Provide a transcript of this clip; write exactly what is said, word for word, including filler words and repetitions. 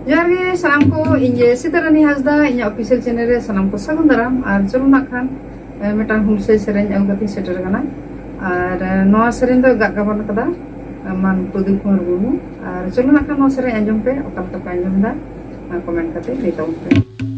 ᱡᱚᱦᱟᱨ ᱜᱮ ᱥᱟᱱᱟᱢ ᱠᱚ, ᱤᱧ ᱜᱮ ᱥᱤᱛᱟᱹᱨᱟᱱᱤ ᱦᱟᱸᱥᱫᱟ, ᱤᱧᱟᱹᱜ ᱚᱯᱷᱤᱥᱤᱭᱟᱞ ᱪᱮᱱᱮᱞ ᱨᱮ ᱥᱟᱱᱟᱢ ᱠᱚ ᱥᱟᱹᱜᱩᱱ ᱫᱟᱨᱟᱢ᱾ ᱟᱨ ᱪᱚᱞᱚ ᱱᱟᱜ ᱠᱷᱟᱱ ᱮ, ᱢᱤᱫᱴᱟᱝ ᱦᱩᱞᱥᱟᱹᱭ ᱥᱮᱨᱮᱧ ᱟᱹᱜᱩ ᱠᱟᱛᱮᱧ ᱥᱮᱴᱮᱨ ᱟᱠᱟᱱᱟ᱾ ᱟᱨ ᱮ, ᱱᱚᱣᱟ ᱥᱮᱨᱮᱧ ᱫᱚ ᱜᱟᱜ ᱜᱟᱵᱟᱱ ᱟᱠᱟᱫᱟ ᱮ, ᱢᱟᱱ ᱯᱨᱚᱫᱤᱯ ᱠᱩᱢᱟᱨ ᱢᱩᱨᱢᱩ᱾ ᱟᱨ ᱪᱚᱞᱚ ᱱᱟᱜ ᱠᱷᱟᱱ ᱱᱚᱣᱟ ᱥᱮᱨᱮᱧ ᱟᱸᱡᱚᱢ ᱯᱮ, ᱚᱠᱟ ᱞᱮᱠᱟ ᱯᱮ ᱟᱸᱡᱚᱢ ᱮᱫᱟ, ᱠᱚᱢᱮᱱᱴ ᱠᱟᱛᱮ ᱞᱟᱹᱭ ᱛᱟᱵᱚᱱ ᱯᱮ᱾